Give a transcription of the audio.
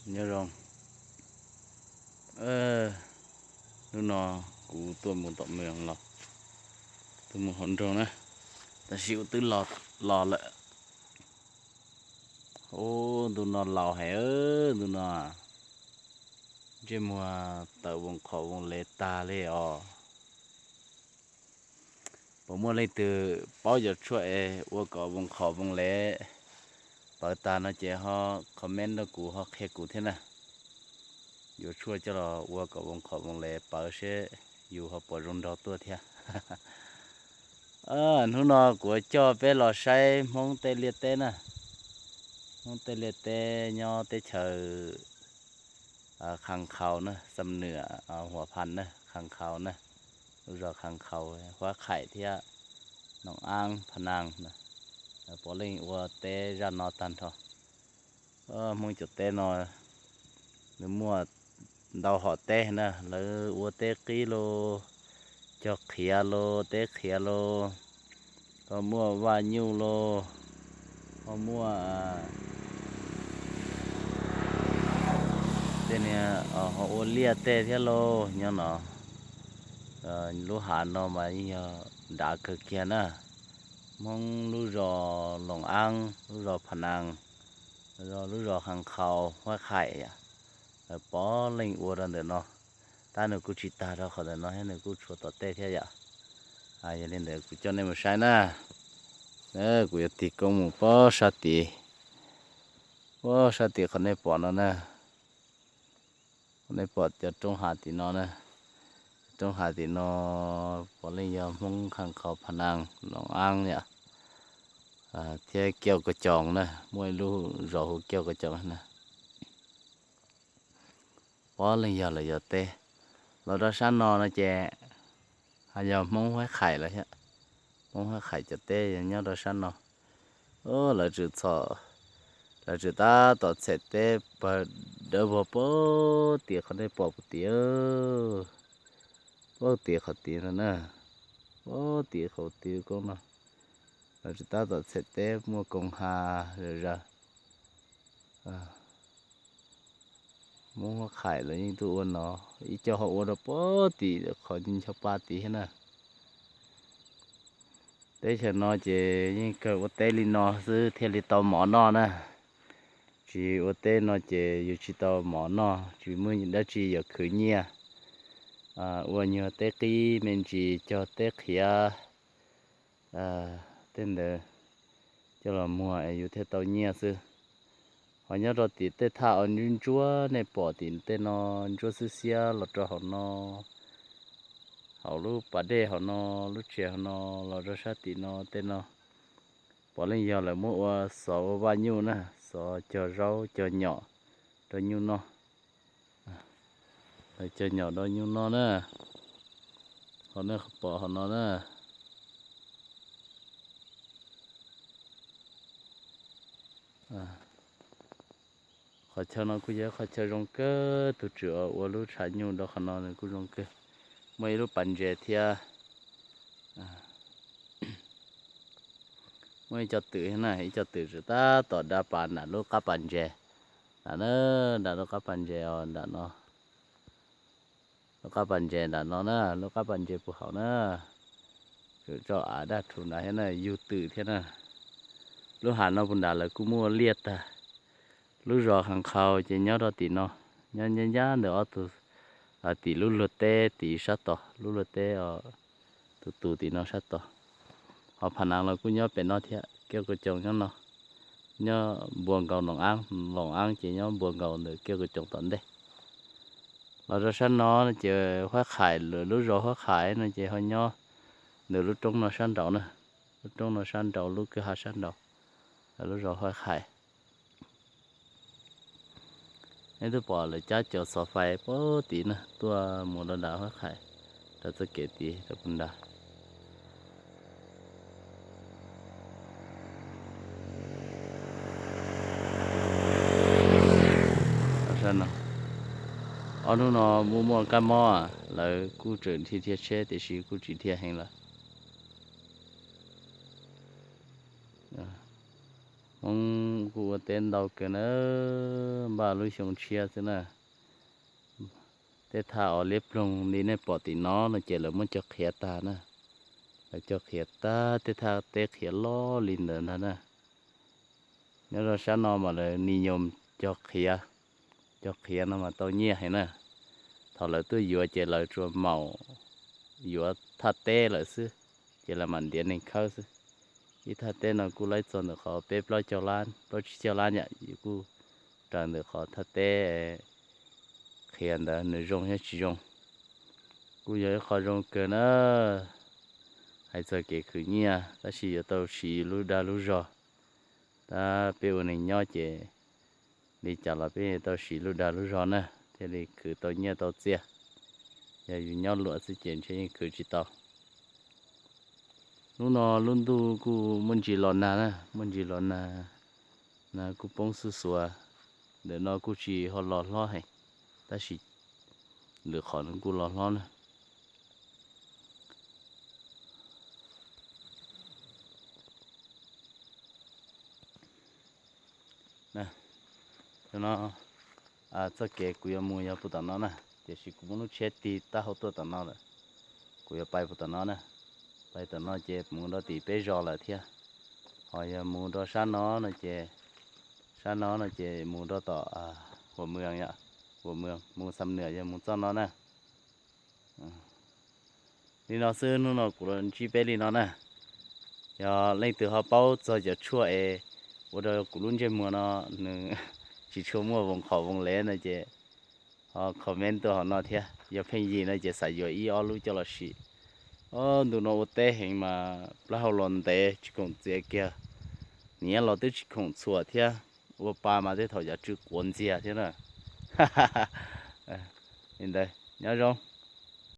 Nyob zoo, hnub no kuv tuaj mus tom mws los, tuaj mus hauv nroog na, tab sis kuv twb los, los lawm. Ub, ntu no laus heev, ntu no ntsej muag tawm voos qhov voos lev tag li os. Puas muaj leej twg paub cov tshuaj es ua kom voos qhov voos lev pawv tag no ces ho comment rau kuv, ho qhia kuv thiab na. Yuav tshuaj coj los ua kom voos qhov voos lev pawv seb yus ho puas zoo nraug tuaj thiab. Hnub no kuv coj peb los saib Hmoob tej liaj teb na. Hmoob tej liaj teb nyob teb chaws Khas Khau na, Xam Nuam, Huam Phas na, Khas Khau na, lub zos Khas Khau, Huab Khaim thiab Noom Aab, Phas Naas na, puav leej ua teb zaj no tag nrho. Hmoob cov teb no nws muaj ntau hom teb na, lawv ua teb qib los, cog qhiav los, teb qhiav los, ho muaj vaj nyuj los, ho muaj tej niag ho ua liaj tej thiab lauj. Nyob no lub hav no mas yeej yog dav kawg kiag na. Hmoob lub zos Noom Aab, lub zos Phas Naas, lub zos Khas Khau, Huab Khaim yom, lawv puav leej ua rau ntawm no. Tab nws kuj tsis tag rau qhov ntawm no thiab, nws kuj tshuav tom tej thiab yom. Yog li ntawd kuv coj nej mus saib na. Kuv yuav tig koob mus puag sab tid, puag sab tid qhov nej pom no na. Qhov nej pom cov roob hav tim no na, roob hav tim no puav leej yog Hmoob Khas Khau, Phas Naas, Noom Aab yom, thiab Kiav Kaus Coos na, muaj ib lub zos hu Kiav Kaus Coos na. Puav leej yog lawv cov teb. Los rau sab no no ces ho yog Hmoob Huab Khaim lawm thiab. Hmoob Huab Khaim cov teb yog nyob rau sab no. Lawv tseem txhom, lawv tseem tab tom txhom teb pawg dawb vog puag tim qhov nej pom puag tim, puag tim qhov tid no na, puag tim qhov tid koob no. Lawv tseem tab tom txhom teb muaj koog ha zom zaws. Hmoob Huab Khaim lawv yeej tuaj ua no, ib co ho ua rau puag tim qhov ncho pa tid thiab na. Teb chaws no ces yeej kawg ua teb li no xwb thiaj li tau mov noj na. Tsis ua teb no ces yus tsis tau mov noj, tsis muaj dab tsi yuav khwv nyiaj. Ua nyuag teb qib me ntsis, cog teb qhiav, tej ntawd coj los muag es yus thiaj tau nyiaj xwb. Ho nyob rau tim tej thaj uas ntsuab ntsuab nej pom tim tej no, ntsuab xiab xiab los rau hauv no, hauv lub pas dej hauv no, lub tsev hauv no, los rau sab tim no tej no, puav leej yog lawv muab ua xov ua vaj nyuj na, xov cog zaub cog nyom rau nyuj noj. Lawv cog nyom rau nyuj noj na. Qhov nej pom hauv no na. Qhov chaw no kuj yog qhov chaw zoo kawg, tus tswv ua lub tshav nyuj rau qhov no nws kuj zoo kawg. Muaj ib lub pas ntses thiab. Muaj ib co twm na, ib co twm tseem tab tom da pas nram lub qab pas ntses. Nram na, nram lub qab pas ntses os, nram no. Lub qab pas ntses nram no na, lub qab pas ntses puag hauv na. Tseem tso av daj rhuv nrad thiab na, yug twm thiab na. Lub hav no puag nrad lawv kuj muaj liaj tag. Lub zos Khas Khau ces nyob rau tim no, nyob ncaj ncaj ntawm ob tug, tim lub luag teb tim sab tod, lub luag teb tus tus tim no sab tod. Ho Phas Naas los kuj nyob pem no thiab, Kiav Kaus Coos nyob no, nyob npuas nkaus Noom Aab, Noom Aab ces nyob npuas nkaus ntawm Kiav Kaus Coos tom ntej. Los rau sab no ces Huab Khaim, lub zos Huab Khaim no ces ho nyob ntawm lub roob no sab nraud na, lub roob no sab nraud, lub kwj ha sab nraud, lub zos Huab Khaim. Nej twb pom lawv cab cov xov fais puag tid na tuaj mus rau nram Huab Khaim, rau txoj kev tid rau puag nrad. Ob hnub no muaj muaj kab mob, lawv kuj tseem dhia dhia tsheb tiam sis kuj tsis dhia heev lawm. Hmoob kuj ua teb ntau kawg na, npaj lub xyoo tshiab xwb na. Tej thaj uas liab ploog li nej pom tim no no ces lawv muab cog qhiav tag na. Lawv cog qhiav tag, tej thaj teb qhiav loj li ntawd ntag na. Nyob rau sab no mas lawv nim yog cog qhiav, cog qhiav no mas tau nyiaj heev na. Thaum lawv tuaj yuav ces lawv tsuas maum yuav thaj teb lawm xwb, ces lawv mam ntiav neeg khawb xwb. Ib thaj teb no kuj laib txog ntawm qhov peb plaub caug lab, plaub tsib caug lab yom, yus kuj raws ntawm qhov thaj teb qhiav ntawd nws zoo thiab tsis zoo. Kuj yog ib qho zoo kawg na, hais txog kev khwv nyiaj tab sis yuav tau siv lub dag lub zog. Tab peb ua neeg nyob ces li cas los peb yuav tau siv lub dag lub zog na, thiaj li khwv tau nyiaj tau txiaj. Yog yus nyob luam xwb ces ntshe yeej khwv tsis tau. Hnub no lub ntuj kuj muaj ntsis los nag na, muaj ntsis los nag, nag kuj poob xuj xuav. Ntawm no kuj tsis ho los hlob heev, tab sis lwm qhov no kuj los hlob na. Txoj kev kuv yuav mus yog puag tom no na, tiam sis kuv muab lub tsheb tig taub hau tuaj tom no lawm. Kuv yuav pais puag tom no na, pais tom no ces mus rau tim peb zos lawm thiab. Ho yog mus rau sab no no ces, sab no no ces mus rau tom Huam Mws, Huam Mws mus Xam Nwm yog mus txoj no na. Li no xwb, hnub no kuv los ntsib peb li no na. Yog leej twg ho paub txog cov tshuaj es ua rau kuv lub ntsej muag no nws tsis tshua muaj voos qhov voos lev no ces ho comment tuaj hauv no thiab. Yog pheej yig no ces xav yuav ib ob lub coj los sim. Ob, ntu no ua teb heev mas plaub hau los ntev tsis khoom txiav kiag, niam los twb tsis khoom txhuam thiab, ua pa mas tej thaum cov tsw quav ntxiag thiab na. Li ntawd nyob zoo.